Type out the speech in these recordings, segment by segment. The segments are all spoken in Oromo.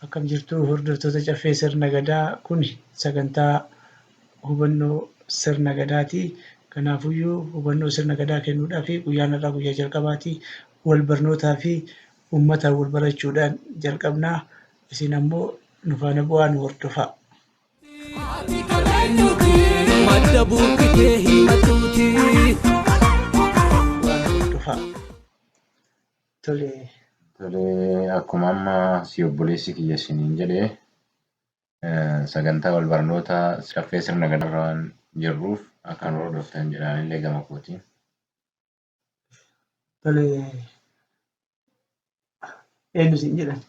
Akkam jirtu hordoftoota Caffee Sirna Gadaa? Kuni sagantaa hubannoo sirna Gadaati. Kanaafuyyuu hubannoo sirna Gadaa kennuudhaaf guyyaan har'aa guyyaa jalqabaati. Wal barnootaa fi uummataan wal barachuudhaan jalqabna. Isin ammoo nu faana bu'aa nu hordofaa. Madda burqitee himmatuuti. Bu'aa nu hordofaa. Tole. Tole, akkuma amma si obboleessi kiyya isiniin jedhe, sagantaa wal barnoota Caffee Sirna Gadaa irra waan jirruuf akka nu hordoftan jedhaanillee gama kootiin. Tole, eenyu siin jedhan?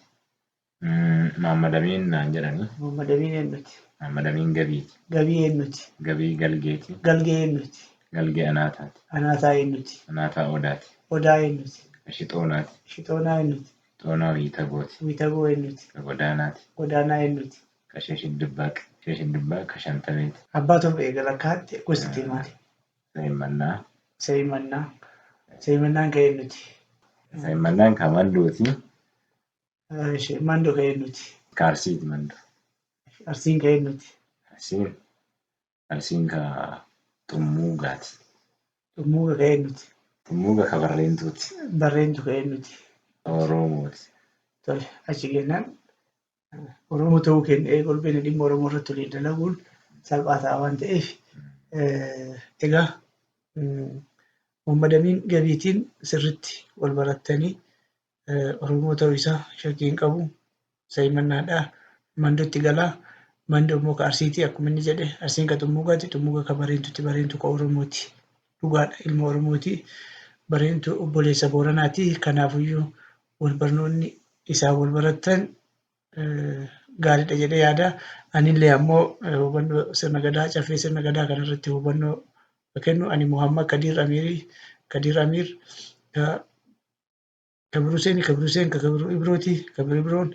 Maammad Amiin naan jedhani. Maammad Amiin eenyuti? Maammad Amiin Gabiiti. Gabii eenyuti? Gabii Galgeeti. Galgee eenyuti? Galgee Anaataati. Anaataa eenyuti? Anaataa Odaati. Odaa eenyuti? Shixoonaati. Shixoonaa eenyuti? Xoonaa Wiitagooti. Wiitagoo eenyuti? Godaanaati. Godaanaa eenyuti? Kashee Shiddibbaq. Shee Shiddibbaq Kashantameeti. Abbaa torba eega lakkaa'atte gosti tee maali? Sa'immannaa. Sa'immannaa. Sa'immannaan ka eenyuti? Sa'immannaan ka Mandooti. Mando ka eenyuti? Ka Arsiiti Mando. Arsiin ka eenyuti? Arsiin ka Xummuugaati. Xummuuga ka eenyuti? Xummuuga ka Barreentuuti. Barreentu ka eenyuti? Oromooti. Tole, achi gennaan Oromoo ta'uu keenya eega ol beekne dhimma Oromoo irratti waliin dalaguun salphaa ta'a waan ta'eef, egaa Muhammad Amiin Gabiitiin sirritti wal barattanii, Oromoo ta'uu isaa shakkii hin qabu. Sa'imannaadha. Mandotti gala. Mando immoo ka Arsiiti akkuma inni jedhe. Arsiin ka Xummuugaati. Xummuuga ka Bareentuti. Bareentu ka Oromooti. Dhugaadha, ilma Oromooti. Bareentu obboleessa Booranaati. Kanaafuyyuu wal barnoonni isaan wal barattan gaariidha jedhee yaada. Anillee ammoo hubannoo sirna Gadaa, Caffee Sirna Gadaa kanarratti hubannoo kennu. Ani Muhammad Kadiir Amiirii, Kadiir Amiir, Kabir Huseen, Kabir Huseen ka Kabir Ibrooti, Kabir Ibroon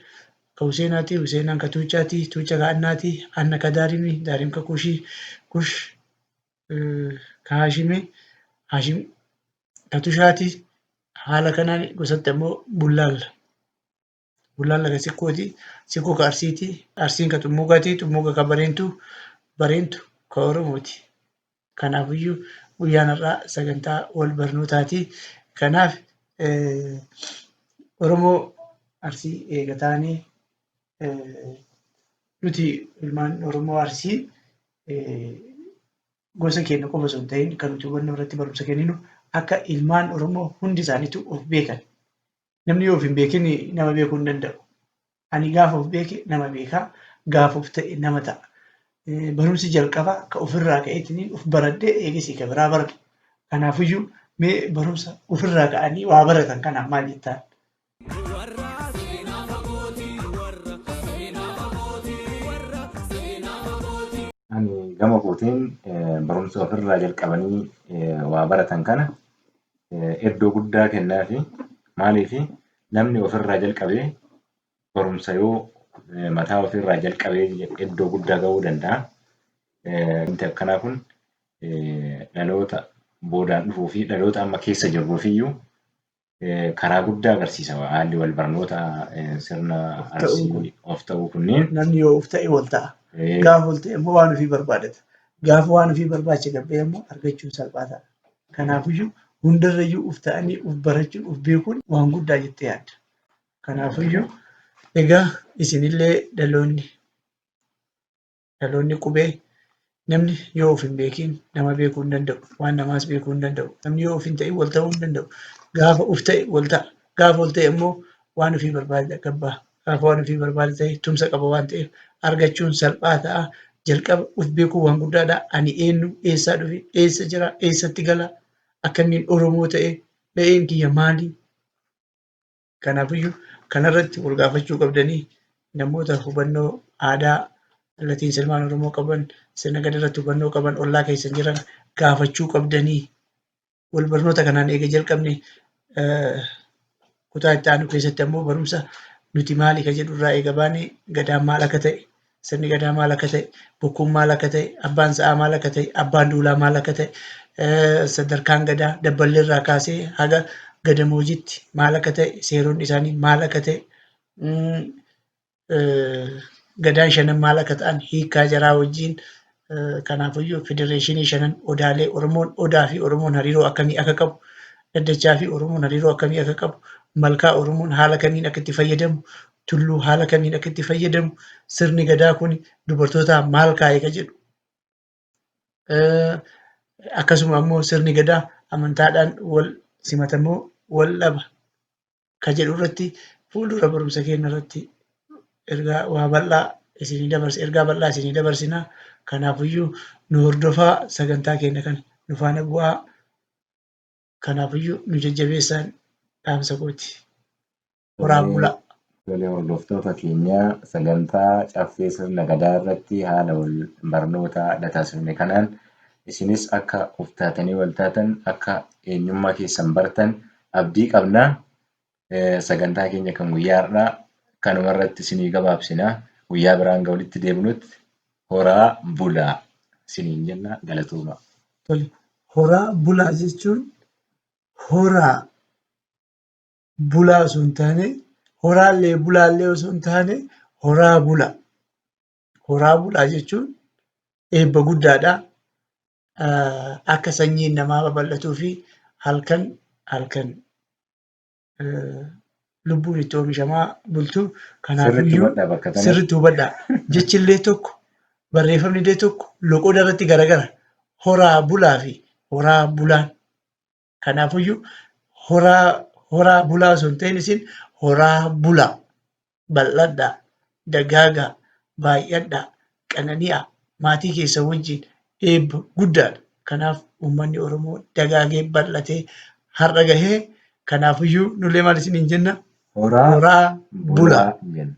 ka Huseenaati, Huseenaan ka Tuuchaati, Tuucha ka Annaati, Anna ka Daarimi, Daarim ka Kushii, Kush ka Haashimi, Haashim ka Tushaati. Haala kanaan gosatti ammoo Bullaalla. Bullaalla ka Sikkooti, Sikkoo ka Arsiiti, Arsiin ka Xummuugaati, Xummuuga ka Bareentu, Bareentu ka Oromooti. Kanaafiyyuu guyyaan har'aa sagantaa wal barnootaati. Kanaaf Oromoo Arsii eega taanee, nuti ilmaan Oromoo Arsii gosa keenya qofa osoo hin ta'in kan nuti hubannoo irratti barumsa kenninu akka ilmaan Oromoo hundi isaaniitu of beekan. Namni yoo of hin beekin nama beekuu hin danda'u. Ani gaafa of beeke nama beeka, gaafa of ta'e nama ta'a. Barumsi jalqabaa ka ofirraa ka'eetiin of baradhee eegasii ka biraa baradhu. Kanaafiyyuu mee barumsa ofirraa ka'anii waa baratan kanaaf maal jettaan? Ani gama kootiin barumsa ofirraa jalqabanii waa baratan kana iddoo guddaa kennaafi. Maaliif, namni ofirraa jalqabee barumsa yoo mataa ofiirraa jalqabee iddoo guddaa gahuu danda'a. Wanti akkanaa kun dhaloota boodaan dhufuu fi dhaloota amma keessa jirruufiyyuu karaa guddaa agarsiisa haalli wal barnoota sirna Of ta'uu kun. Arsii of ta'uu kunneen. Namni yoo of ta'e wal ta'a. Gaafa wal ta'e immoo waan ofii barbaadata. Gaafa waan ofii barbaacha gabbee immoo argachuun salphaa ta'a. Kanaafiyyuu hundarrayyuu of ta'anii of barachuun, of beekuun waan guddaa jettee yaadda. Kanaafiyyuu egaa isinillee dhaloonni qubee, namni yoo of hin beekin nama beekuu hin danda'u. Waan namaas beekuu hin danda'u. Namni yoo of hin ta'in wal ta'uu hin danda'u. Gaafa of ta'e wal ta'a. Gaafa wal ta'e immoo waan ofii barbaade gabbaa. Gaafa waan ofii barbaade ta'e tumsa qaba waan ta'eef argachuun salphaa ta'a. Jalqaba of beekuu waan guddaadha. Ani eenyu, eessaa dhufe, eessa jira, eessatti gala, akkamiin Oromoo ta'e, ga'een kiyya maali? Kanaafiyyuu kanarratti wal gaafachuu qabdanii, namoota hubannoo aadaa latiinsa ilmaan Oromoo qaban, sirna Gadaa irratti hubannoo qaban ollaa keessan jiran gaafachuu qabdanii. Wal barnoota kanaan eega jalqabne, kutaa itti aanu keessatti ammoo barumsa nuti maali ka jedhu irraa eega baane, Gadaan maal akka ta'e, sirni Gadaa maal akka ta'e, bokkuun maal akka ta'e, abbaan sa'aa maal akka ta'e, abbaan duulaa maal akka ta'e, sadarkaan Gadaa dabballee irraa kaasee haga gadamoojitti maal akka ta'e, seeronni isaanii maal akka ta'e, Gadaan shanan maal akka ta'an hiikkaa jaraa wajjin, kanaafiyyuu federeeshinii shanan, odaalee, Oromoon odaa fi Oromoon hariiroo akkamii akka qabu, daddachaa fi Oromoon hariiroo akkamii akka qabu, malkaa Oromoon haala kamiin akka itti fayyadamu, tulluu haala kamiin akka itti fayyadamu, sirni gadaa kun dubartootaaf maal kaa'e ka jedhu. Akkasuma ammoo sirni gadaa amantaadhaan wal simatamoo wal dhaba ka jedhu irratti fuuldura barumsa keenya irratti ergaa waa bal'aa isinii dabarsa, ergaa bal'aa isinii dabarsina. Kanaafiyyuu nu hordofaa, sagantaa keenya kana nu faana bu'aa. Kanaafiyyuu nu jajjabeessaan dhaamsa kooti. Horaa bulaa. Tolee, hordoftoota keenyaa, sagantaa caffee sirna gadaa irratti haala wal barnoota adda taasifne kanaan isinis akka of taatanii wal taatan, akka eenyummaa keessan bartan abdii qabna. Sagantaa keenya kan guyyaa har'aa kanuma irratti isinii gabaabsina. Guyyaa biraan hanga walitti deebinutti horaa bulaa isiniin jenna, galatooma. Tole. Horaa bulaa jechuun horaa bulaa osoo hin taane, horaallee bulaallee osoo hin taane, horaa bulaa. Horaa bulaa jechuun eebba guddaadha. Akka sanyiin namaa babal'atuu fi halkan halkan lubbuun itti oomishamaa bultu. Sirriitti Kanaafiyyuu hubadhaa bakka kana. Sirriitti hubadhaa. Jechillee tokko, barreeffamni illee tokko, loqoda irratti garagara. Horaa bulaa fi horaa bulaan. Kanaafiyyuu horaa horaa bulaa osoo hin ta'in isin horaa bulaa, bal'adhaa, dagaagaa, baay'adhaa, qanani'aa, maatii keessan wajjin eebba guddaadha. Kanaaf uummanni Oromoo dagaagee bal'atee har'a gahee, kanaafiyyuu nullee maal isiniin jenna? Horaa Horaa bulaa. bulaa jenna.